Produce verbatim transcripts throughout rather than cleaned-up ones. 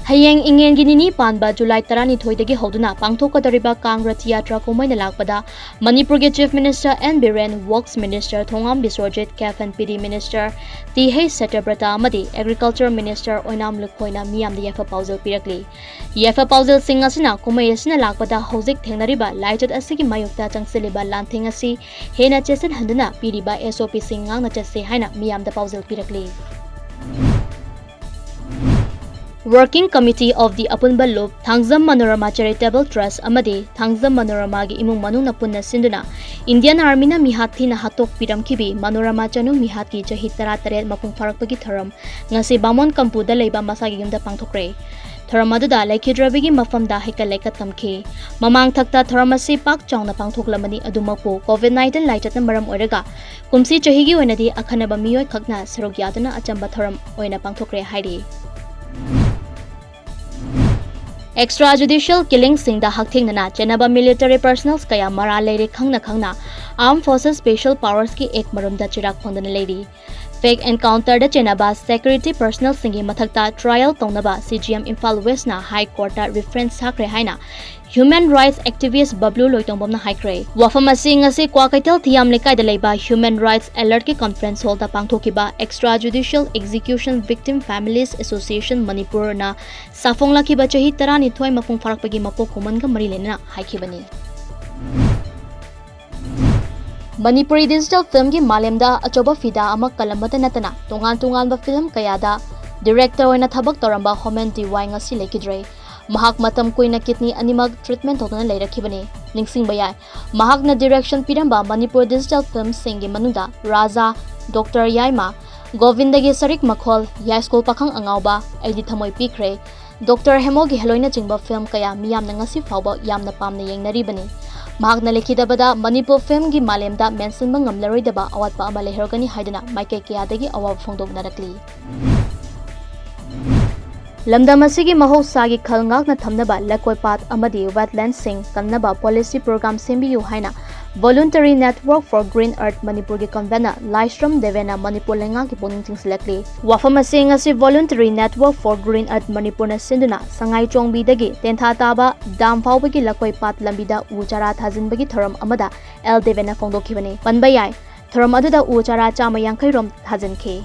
ꯍꯌꯦꯡ ꯏꯉꯦꯟꯒꯤ ꯅꯤꯅꯤ ꯄꯥꯟꯕ ꯖꯨꯂꯥꯏ ꯇꯔꯥꯅꯤꯊꯣꯏꯗꯒꯤ ꯍꯧꯗꯨꯅ ꯄꯥꯡꯊꯣꯛꯀꯗꯧꯔꯤꯕ ꯀꯥꯡ ꯔꯊ ꯌꯥꯇ꯭ꯔꯥ ꯀꯨꯝꯍꯩꯅ ꯂꯥꯛꯄꯗ ꯃꯅꯤꯄꯨꯔꯒꯤ Chief Minister N Biren, Works Minister Thongam ꯕꯤꯁ꯭ꯋꯔꯖꯤꯠ, Cafe and P D Minister T H ꯁꯇ꯭ꯌꯕ꯭ꯔꯇ ꯑꯃꯗꯤ Agriculture Minister ꯑꯣꯏꯅꯥꯝ ꯂꯨꯈꯣꯏꯅ ꯃꯤꯌꯥꯝꯗ ꯌꯥꯏꯐ ꯄꯥꯎꯖꯦꯜ ꯄꯤꯔꯛꯂꯤ꯫ ꯌꯥꯏꯐ ꯄꯥꯎꯖꯦꯜꯁꯤꯡ ꯑꯁꯤꯅ ꯀꯨꯝꯍꯩ ꯑꯁꯤꯅ ꯂꯥꯛꯄꯗ ꯍꯧꯖꯤꯛ ꯊꯦꯡꯅꯔꯤꯕ ꯂꯥꯏꯆꯠ ꯑꯁꯤꯒꯤ ꯃꯥꯌꯣꯛꯇ ꯆꯪꯁꯤꯜꯂꯤꯕ ꯂꯥꯟꯊꯦꯡ ꯑꯁꯤ ꯍꯦꯟꯅ ꯆꯦꯠꯁꯤꯟꯍꯟꯗꯨꯅ ꯄꯤꯔꯤꯕ S O P ꯁꯤꯡ ꯉꯥꯛꯅ ꯆꯠꯁꯤ ꯍꯥꯏꯅ ꯃꯤꯌꯥꯝꯗ ꯄꯥꯎꯖꯦꯜ ꯄꯤꯔꯛꯂꯤ꯫ Working Committee of the ꯑꯄꯨꯟꯕ ꯂꯨꯞ, ꯊꯥꯡꯖꯝ ꯃꯅꯣꯔꯃꯥ Charitable Trust ꯑꯃꯗꯤ ꯊꯥꯡꯖꯝ ꯃꯅꯣꯔꯃꯥꯒꯤ ꯏꯃꯨꯡ ꯃꯅꯨꯡꯅ ꯄꯨꯟꯅ ꯁꯤꯟꯗꯨꯅ Indian Armyꯅ ꯃꯤꯍꯥꯠ ꯊꯤꯅ ꯍꯥꯠꯇꯣꯛꯄꯤꯔꯝꯈꯤꯕꯤ ꯃꯅꯣꯔꯃꯥ ꯆꯅꯨ ꯃꯤꯍꯥꯠꯀꯤ ꯆꯍꯤ ꯇꯔꯥꯇꯔꯦꯠ ꯃꯄꯨꯡ ꯐꯥꯔꯛꯄꯒꯤ ꯊꯧꯔꯝ ꯉꯁꯤ ꯕꯥꯃꯣꯟ ꯀꯝꯄꯨꯗ ꯂꯩꯕ ꯃꯁꯥꯒꯤ ꯌꯨꯝꯗ ꯄꯥꯡꯊꯣꯛꯈ꯭ꯔꯦ꯫ ꯊꯧꯔꯝ ꯑꯗꯨꯗ ꯂꯩꯈꯤꯗ꯭ꯔꯕꯤꯒꯤ ꯃꯐꯝꯗ ꯍꯩꯀꯠ ꯂꯩꯀꯠ ꯇꯝꯈꯤ꯫ ꯃꯃꯥꯡꯊꯛꯇ ꯊꯧꯔꯝ ꯑꯁꯤ ꯄꯥꯛ ꯆꯥꯎꯅ ꯄꯥꯡꯊꯣꯛꯂꯝꯕꯅꯤ꯫ ꯑꯗꯨꯃꯛꯄꯨ COVID nineteen ꯂꯥꯏꯆꯠꯅ ꯃꯔꯝ ꯑꯣꯏꯔꯒ ꯀꯨꯝꯁꯤ ꯆꯍꯤꯒꯤ ꯑꯣꯏꯅꯗꯤ ꯑꯈꯟꯅꯕ ꯃꯤꯑꯣꯏ ꯈꯛꯅ ꯁꯔꯨꯛ ꯌꯥꯗꯨꯅ ꯑꯆꯝꯕ ꯊꯧꯔꯝ ꯑꯣꯏꯅ ꯄꯥꯡꯊꯣꯛꯈ꯭ꯔꯦ ꯍꯥꯏꯔꯤ꯫ Extra judicial killingꯁꯤꯡꯗ ꯍꯛꯊꯦꯡꯅꯅ ꯆꯦꯟꯅꯕ military personnels ꯀꯌꯥ ꯃꯔꯥꯜ ꯂꯩꯔꯦ ꯈꯪꯅ ꯈꯪꯅ Armed Forces Special Powersꯀꯤ Act ꯃꯔꯨꯝꯗ ꯆꯤꯔꯥꯛ ꯐꯪꯗꯅ ꯂꯩꯔꯤ꯫ Fake encounterꯗ ꯆꯦꯟꯅꯕ security personnelꯁꯤꯡꯒꯤ ꯃꯊꯛꯇ trial ꯇꯧꯅꯕ C J M Imphal Westꯅ High Courtꯇ reference ꯁꯥꯈ꯭ꯔꯦ ꯍꯥꯏꯅ human rights activist ꯕꯕ꯭ꯂꯨ ꯂꯣꯏꯇꯣꯡꯕꯝꯅ ꯍꯥꯏꯈ꯭ꯔꯦ꯫ ꯋꯥꯐꯝ ꯑꯁꯤ ꯉꯁꯤ ꯀ꯭ꯋꯥꯀꯩꯊꯦꯜ ꯊꯤꯌꯥꯝ ꯂꯩꯀꯥꯏꯗ ꯂꯩꯕ Human Rights Alertꯀꯤ conference hallꯗ ꯄꯥꯡꯊꯣꯛꯈꯤꯕ Extra Judicial Execution Victim Families Association ꯃꯅꯤꯄꯨꯔꯅ ꯁꯥꯐꯣꯡꯂꯛꯈꯤꯕ ꯆꯍꯤ ꯇꯔꯥꯅꯤꯊꯣꯏ ꯃꯄꯨꯡ ꯐꯥꯔꯛꯄꯒꯤ ꯃꯄꯣꯛ ꯀꯨꯝꯍꯟꯒ ꯃꯔꯤ ꯂꯩꯅꯅ ꯍꯥꯏꯈꯤꯕꯅꯤ꯫ ꯃꯅꯤꯄꯨꯔꯤ digital filmꯒꯤ ꯃꯥꯂꯦꯝꯗ ꯑꯆꯧꯕ ꯐꯤꯗꯥ ꯑꯃ ꯀꯜꯂꯝꯕꯇ ꯅꯠꯇꯅ ꯇꯣꯉꯥꯟ ꯇꯣꯉꯥꯟꯕ film ꯀꯌꯥꯗ director ꯑꯣꯏꯅ ꯊꯕꯛ ꯇꯧꯔꯝꯕ ꯍꯣꯃꯦꯟ ꯗꯤ ꯋꯥꯏ ꯉꯁꯤ ꯂꯩꯈꯤꯗ꯭ꯔꯦ꯫ ꯃꯍꯥꯛ ꯃꯇꯝ ꯀꯨꯏꯅ kidney ꯑꯅꯤꯃꯛ treatment ꯇꯧꯗꯨꯅ ꯂꯩꯔꯛꯈꯤꯕꯅꯤ꯫ ꯅꯤꯡꯁꯤꯡꯕ ꯌꯥꯏ, ꯃꯍꯥꯛꯅ direction ꯄꯤꯔꯝꯕ ꯃꯅꯤꯄꯨꯔ digital filmꯁꯤꯡꯒꯤ ꯃꯅꯨꯡꯗ ꯔꯥꯖꯥ, ꯗꯣꯛꯇꯔ ꯌꯥꯏꯃ, ꯒꯣꯕꯤꯟꯗꯒꯤ ꯁꯔꯤꯛ ꯃꯈꯣꯜ, ꯌꯥꯏꯁ꯭ꯀꯨꯜ ꯄꯥꯈꯪ ꯑꯉꯥꯎꯕ, ꯑꯩꯗꯤ ꯊꯃꯣꯏ ꯄꯤꯈ꯭ꯔꯦ, ꯗꯣꯛꯇꯔ ꯍꯦꯃꯣꯒꯤ ꯍꯦꯂꯣꯏꯅꯆꯤꯡꯕ film ꯀꯌꯥ ꯃꯤꯌꯥꯝꯅ ꯉꯁꯤ ꯐꯥꯎꯕ ꯌꯥꯝꯅ ꯄꯥꯝꯅ ꯌꯦꯡꯅꯔꯤꯕꯅꯤ꯫ ꯃꯍꯥꯛꯅ ꯂꯩꯈꯤꯗꯕꯗ ꯃꯅꯤꯄꯨꯔ filmꯒꯤ ꯃꯥꯂꯦꯝꯗ ꯃꯦꯟꯁꯤꯟꯕ ꯉꯝꯂꯔꯣꯏꯗꯕ ꯑꯋꯥꯠꯄ ꯑꯃ ꯂꯩꯍꯧꯔꯒꯅꯤ ꯍꯥꯏꯗꯨꯅ ꯃꯥꯏꯀꯩ ꯀꯌꯥꯗꯒꯤ ꯑꯋꯥꯕ ꯐꯣꯡꯗꯣꯛꯅꯔꯛꯂꯤ꯫ ꯂꯝꯗꯝ ꯑꯁꯤꯒꯤ ꯃꯍꯧꯁꯥꯒꯤ ꯈꯜ ꯉꯥꯛꯅ ꯊꯝꯅꯕ ꯂꯩꯀꯣꯏ ꯄꯥꯠ ꯑꯃꯗꯤ wetlandsꯁꯤꯡ ꯀꯟꯅꯕ policy program ꯁꯦꯝꯕꯤꯌꯨ ꯍꯥꯏꯅ Voluntary Network for Green Earth ꯃꯅꯤꯄꯨꯔꯒꯤ convener ꯂꯥꯏꯁ꯭ꯔꯝ ꯗꯦꯕꯦꯟꯅ ꯃꯅꯤꯄꯨꯔ ꯂꯩꯉꯥꯛꯀꯤ ꯄꯨꯛꯅꯤꯡ ꯆꯤꯡꯁꯤꯜꯂꯛꯂꯤ꯫ ꯋꯥꯐꯝ ꯑꯁꯤ ꯉꯁꯤ Voluntary Network for Green Earth ꯃꯅꯤꯄꯨꯔꯅ ꯁꯤꯟꯗꯨꯅ ꯁꯉꯥꯏ ꯆꯣꯡꯕꯤꯗꯒꯤ ꯇꯦꯟꯊꯥ ꯇꯥꯕ ꯗꯥꯝ ꯐꯥꯎꯕꯒꯤ ꯂꯀꯣꯏ ꯄꯥꯠ ꯂꯝꯕꯤꯗ ꯎ ꯆꯥꯔꯥ ꯊꯥꯖꯤꯟꯕꯒꯤ ꯊꯧꯔꯝ ꯑꯃꯗ ꯑꯦꯜ ꯗꯦꯕꯦꯟꯅ ꯐꯣꯡꯗꯣꯛꯈꯤꯕꯅꯤ꯫ ꯄꯟꯕ ꯌꯥꯏ, ꯊꯧꯔꯝ ꯑꯗꯨꯗ ꯎ ꯆꯥꯔꯥ ꯆꯥꯝꯃ ꯌꯥꯡꯈꯩ ꯔꯣꯝ ꯊꯥꯖꯤꯟꯈꯤ꯫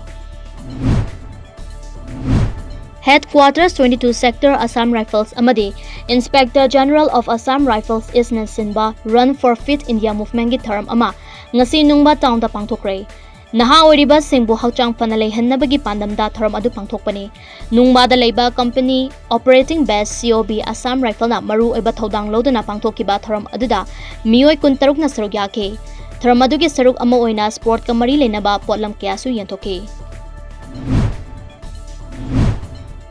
Headquarters twenty two Sector Assam Rifles ꯑꯃꯗꯤ Inspector General of Assam Rifles ꯏꯁꯅ ꯁꯤꯟꯕ Run for Fit India Movementꯀꯤ ꯊꯧꯔꯝ ꯑꯃ ꯉꯁꯤ ꯅꯨꯡꯕꯥ ꯇꯥꯎꯟꯗ ꯄꯥꯡꯊꯣꯛꯈ꯭ꯔꯦ꯫ ꯅꯍꯥ ꯑꯣꯏꯔꯤꯕꯁꯤꯡꯕꯨ ꯍꯛꯆꯥꯡ ꯐꯅ ꯂꯩꯍꯟꯅꯕꯒꯤ ꯄꯥꯟꯗꯝꯗ ꯊꯧꯔꯝ ꯑꯗꯨ ꯄꯥꯡꯊꯣꯛꯄꯅꯤ꯫ ꯅꯨꯡꯕꯥꯗ ꯂꯩꯕ company operating base, C O B, Assam Rifleꯅ ꯃꯔꯨ ꯑꯣꯏꯕ ꯊꯧꯗꯥꯡ ꯂꯧꯗꯨꯅ ꯄꯥꯡꯊꯣꯛꯈꯤꯕ ꯊꯧꯔꯝ ꯑꯗꯨꯗ ꯃꯤꯑꯣꯏ ꯀꯨꯟꯇꯔꯨꯛꯅ ꯁꯔꯨꯛ ꯌꯥꯈꯤ꯫ ꯊꯧꯔꯝ ꯑꯗꯨꯒꯤ ꯁꯔꯨꯛ ꯑꯃ ꯑꯣꯏꯅ sportꯀ ꯃꯔꯤ ꯂꯩꯅꯕ ꯄꯣꯠꯂꯝ ꯀꯌꯥꯁꯨ ꯌꯦꯟꯊꯣꯛꯈꯤ꯫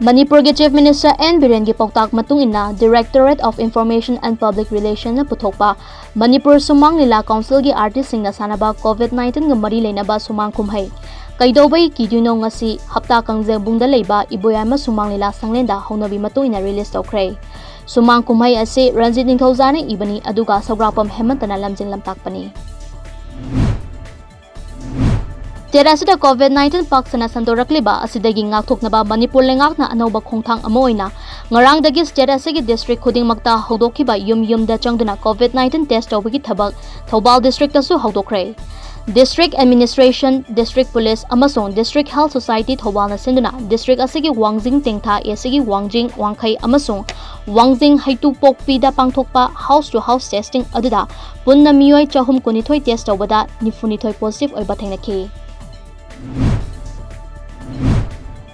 ꯃꯅꯤꯄꯨꯔꯒꯤ Chief Minister N ꯕꯤꯔꯦꯟꯒꯤ ꯄꯥꯎꯇꯥꯛ ꯃꯇꯨꯡ ꯏꯟꯅ Directorate of Information and Public Relationꯅ ꯄꯨꯊꯣꯛꯄ ꯃꯅꯤꯄꯨꯔ ꯁꯨꯃꯥꯡ ꯂꯤꯂꯥ councilꯒꯤ artistꯁꯤꯡꯅ ꯁꯥꯟꯅꯕ COVID nineteenꯒ ꯃꯔꯤ ꯂꯩꯅꯕ ꯁꯨꯃꯥꯡ ꯀꯨꯝꯍꯩ ꯀꯩꯗꯧꯕꯩ ꯀꯤꯗꯣꯏꯅꯣ ꯉꯁꯤ ꯍꯞꯇꯥ ꯀꯥꯡꯖꯩꯕꯨꯡꯗ ꯂꯩꯕ ꯏꯕꯣꯌꯥꯏꯃ ꯁꯨꯃꯥꯡ ꯂꯤꯂꯥ ꯁꯪꯂꯦꯟꯗ ꯍꯧꯅꯕꯤ ꯃꯇꯨꯡ ꯏꯟꯅ release ꯇꯧꯈ꯭ꯔꯦ꯫ ꯁꯨꯃꯥꯡ ꯀꯨꯝꯍꯩ ꯑꯁꯤ ꯔꯟꯖꯤꯠ ꯅꯤꯡꯊꯧꯖꯥꯅ ꯏꯕꯅꯤ, ꯑꯗꯨꯒ ꯁꯧꯒ꯭ꯔꯥꯛꯄꯝ ꯍꯦꯃꯟꯇꯅ ꯂꯝꯖꯤꯡ ꯂꯝꯇꯥꯛꯄꯅꯤ꯫ State ꯑꯁꯤꯗ COVID nineteen ꯄꯥꯛ ꯁꯟꯅ ꯁꯟꯗꯣꯔꯛꯂꯤꯕ ꯑꯁꯤꯗꯒꯤ ꯉꯥꯛꯊꯣꯛꯅꯕ ꯃꯅꯤꯄꯨꯔ ꯂꯩꯉꯥꯛꯅ ꯑꯅꯧꯕ ꯈꯣꯡꯊꯥꯡ ꯑꯃ ꯑꯣꯏꯅ ꯉꯔꯥꯡꯗꯒꯤ state ꯑꯁꯤꯒꯤ district ꯈꯨꯗꯤꯡꯃꯛꯇ ꯍꯧꯗꯣꯛꯈꯤꯕ ꯌꯨꯝ ꯌꯨꯝꯗ ꯆꯪꯗꯨꯅ COVID nineteen test ꯇꯧꯕꯒꯤ ꯊꯕꯛ Thoubal districtꯇꯁꯨ ꯍꯧꯗꯣꯛꯈ꯭ꯔꯦ꯫ District Administration, District Police ꯑꯃꯁꯨꯡ District Health Society ꯊꯧꯕꯥꯜꯅ ꯁꯤꯟꯗꯨꯅ district ꯑꯁꯤꯒꯤ ꯋꯥꯡꯖꯤꯡ ꯇꯦꯡꯊꯥ, ꯑꯦꯁꯤꯒꯤ ꯋꯥꯡꯖꯤꯡ, ꯋꯥꯡꯈꯩ ꯑꯃꯁꯨꯡ ꯋꯥꯡꯖꯤꯡ ꯍꯩꯇꯨꯄꯣꯛꯄꯤꯗ ꯄꯥꯡꯊꯣꯛꯄ house to house testing ꯑꯗꯨꯗ ꯄꯨꯟꯅ ꯃꯤꯑꯣꯏ ꯆꯍꯨꯝ ꯀꯨꯟꯅꯤꯊꯣꯏ test ꯇꯧꯕꯗ ꯅꯤꯐꯨꯅꯤꯊꯣꯏ positive ꯑꯣꯏꯕ ꯊꯦꯡꯅꯈꯤ꯫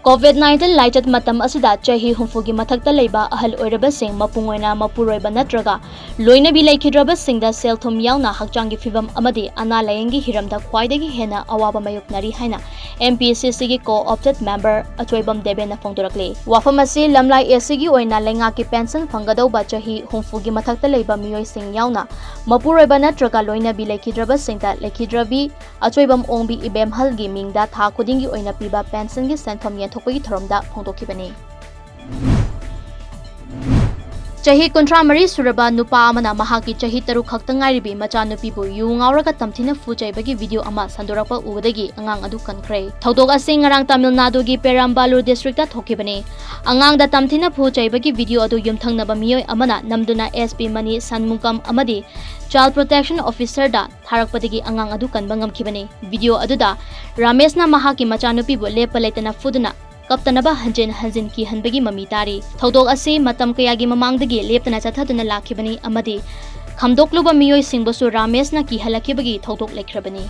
COVID nineteen ꯂꯥꯏꯆꯠ ꯃꯇꯝ ꯑꯁꯤꯗ ꯆꯍꯤ ꯍꯨꯝꯐꯨꯒꯤ ꯃꯊꯛꯇ ꯂꯩꯕ ꯑꯍꯜ ꯑꯣꯏꯔꯕꯁꯤꯡ, ꯃꯄꯨꯡ ꯑꯣꯏꯅ ꯃꯄꯨꯔꯣꯏꯕ ꯅꯠꯇ꯭ꯔꯒ ꯂꯣꯏꯅꯕꯤ ꯂꯩꯈꯤꯗ꯭ꯔꯕꯁꯤꯡꯗ ꯁꯦꯜ ꯊꯨꯝ ꯌꯥꯎꯅ ꯍꯛꯆꯥꯡꯒꯤ ꯐꯤꯕꯝ ꯑꯃꯗꯤ ꯑꯅꯥ ꯂꯥꯌꯦꯡꯒꯤ ꯍꯤꯔꯝꯗ ꯈ꯭ꯋꯥꯏꯗꯒꯤ ꯍꯦꯟꯅ ꯑꯋꯥꯕ ꯃꯥꯌꯣꯛꯅꯔꯤ ꯍꯥꯏꯅ M P C Cꯒꯤ co-opted member ꯑꯆꯣꯏꯕꯝ ꯗꯦꯕꯦꯟꯅ ꯐꯣꯡꯗꯣꯔꯛꯂꯤ꯫ ꯋꯥꯐꯝ ꯑꯁꯤ ꯂꯝꯂꯥꯏ ꯑꯦꯁꯤꯒꯤ ꯑꯣꯏꯅ ꯂꯩꯉꯥꯛꯀꯤ pension ꯐꯪꯒꯗꯧꯕ ꯆꯍꯤ ꯍꯨꯝꯐꯨꯒꯤ ꯃꯊꯛꯇ ꯂꯩꯕ ꯃꯤꯑꯣꯏꯁꯤꯡ ꯌꯥꯎꯅ ꯃꯄꯨꯔꯣꯏꯕ ꯅꯠꯇ꯭ꯔꯒ ꯂꯣꯏꯅꯕꯤ ꯂꯩꯈꯤꯗ꯭ꯔꯕꯁꯤꯡꯗ ꯂꯩꯈꯤꯗ꯭ꯔꯕꯤ ꯑꯆꯣꯏꯕꯝ ꯑꯣꯡꯕꯤ ꯏꯕꯦꯝꯍꯜꯒꯤ ꯃꯤꯡꯗ ꯊꯥ ꯈꯨꯗꯤꯡꯒꯤ ꯑꯣꯏꯅ ꯄꯤꯕ pensionꯒꯤ ꯁꯦꯟꯐꯝ ꯌꯦꯟꯊꯣꯛꯄꯒꯤ ꯊꯧꯔꯝꯗ ꯐꯣꯡꯗꯣꯛꯈꯤꯕꯅꯤ꯫ ꯆꯍꯤ ꯀꯨꯟꯊ꯭ꯔꯥ ꯃꯔꯤ ꯁꯨꯔꯕ ꯅꯨꯄꯥ ꯑꯃꯅ ꯃꯍꯥꯛꯀꯤ ꯆꯍꯤ ꯇꯔꯨꯛ ꯈꯛꯇ ꯉꯥꯏꯔꯤꯕꯤ ꯃꯆꯥꯅꯨꯄꯤꯕꯨ ꯌꯨ ꯉꯥꯎꯔꯒ ꯇꯝꯊꯤꯅ ꯐꯨ ꯆꯩꯕꯒꯤ ꯚꯤꯗꯤꯑꯣ ꯑꯃ ꯁꯟꯗꯣꯔꯛꯄ ꯎꯕꯗꯒꯤ ꯑꯉꯥꯡ ꯑꯗꯨ ꯀꯟꯈ꯭ꯔꯦ꯫ ꯊꯧꯗꯣꯛ ꯑꯁꯤ ꯉꯔꯥꯡ ꯇꯥꯃꯤꯜ ꯅꯥꯗꯨꯒꯤ ꯄꯦꯔꯥꯝꯕꯥꯂꯨꯔ ꯗꯤꯁꯇ꯭ꯔꯤꯛꯇ ꯊꯣꯛꯈꯤꯕꯅꯤ꯫ ꯑꯉꯥꯡꯗ ꯇꯝꯊꯤꯅ ꯐꯨ ꯆꯩꯕꯒꯤ ꯚꯤꯗꯤꯑꯣ ꯑꯗꯨ ꯌꯨꯝꯊꯪꯅꯕ ꯃꯤꯑꯣꯏ ꯑꯃꯅ ꯅꯝꯗꯨꯅ ꯑꯦꯁ ꯄꯤ ꯃꯅꯤ ꯁꯟꯃꯨꯡꯀꯝ ꯑꯃꯗꯤ ꯆꯥꯏꯜ ꯄ꯭ꯔꯣꯇꯦꯛꯁꯟ ꯑꯣꯐꯤꯁꯔꯗ ꯊꯥꯔꯛꯄꯗꯒꯤ ꯑꯉꯥꯡ ꯑꯗꯨ ꯀꯟꯕ ꯉꯝꯈꯤꯕꯅꯤ꯫ ꯚꯤꯗꯤꯑꯣ ꯑꯗꯨꯗ ꯔꯥꯃꯦꯁꯅ ꯃꯍꯥꯛꯀꯤ ꯃꯆꯥꯅꯨꯄꯤꯕꯨ ꯂꯦꯞꯄ ꯂꯩꯇꯅ ꯐꯨꯗꯨꯅ ꯀꯞꯇꯅꯕ ꯍꯟꯖꯤꯟ ꯍꯟꯖꯤꯟ ꯀꯤꯍꯟꯕꯒꯤ ꯃꯃꯤ ꯇꯥꯔꯤ꯫ ꯊꯧꯗꯣꯛ ꯑꯁꯤ ꯃꯇꯝ ꯀꯌꯥꯒꯤ ꯃꯃꯥꯡꯗꯒꯤ ꯂꯦꯞꯇꯅ ꯆꯠꯊꯗꯨꯅ ꯂꯥꯛꯈꯤꯕꯅꯤ ꯑꯃꯗꯤ ꯈꯝꯗꯣꯛꯂꯨꯕ ꯃꯤꯑꯣꯏꯁꯤꯡꯕꯨꯁꯨ ꯔꯥꯃꯦꯁꯅ ꯀꯤꯍꯜꯂꯛꯈꯤꯕꯒꯤ ꯊꯧꯗꯣꯛ ꯂꯩꯈ꯭ꯔꯕꯅꯤ꯫